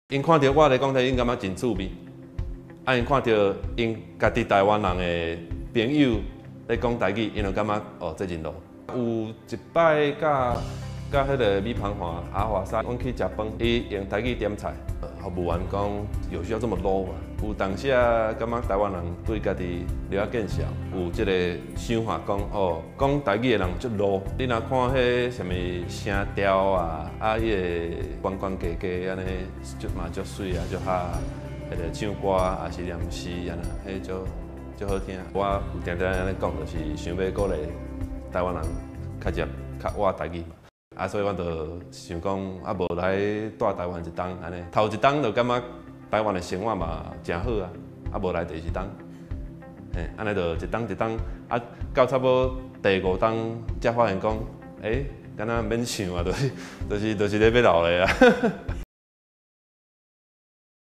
𪜶看著我咧講台語，𪜶感覺真趣味。啊，𪜶看著𪜶家己台灣人的朋友咧講台語，𪜶就感覺哦，這真路。有一擺佮彼个米芳華阿華沙，阮去食飯，伊用台語點菜，服務員講有需要這麼 low 嗎？有當時啊，感覺台灣人對家己了見笑，有這個想法講哦，講台語的人足 low。你若看彼啥物聲調啊，啊，伊個懸懸低低按呢，足嘛足媠啊，足哈，彼个唱歌也是念詩按呢，彼足足好聽。我有定定按呢講，就是想欲鼓勵台灣人較捷較倚台語。啊，所以我就想講，啊，無來蹛台灣一冬按呢，頭一冬就感覺台灣的生活嘛誠好啊，啊，無來第二冬，嘿，按呢就一冬一冬，啊，到差不多第五冬才發現講，欸，敢若免想啊，就是咧欲留咧啊。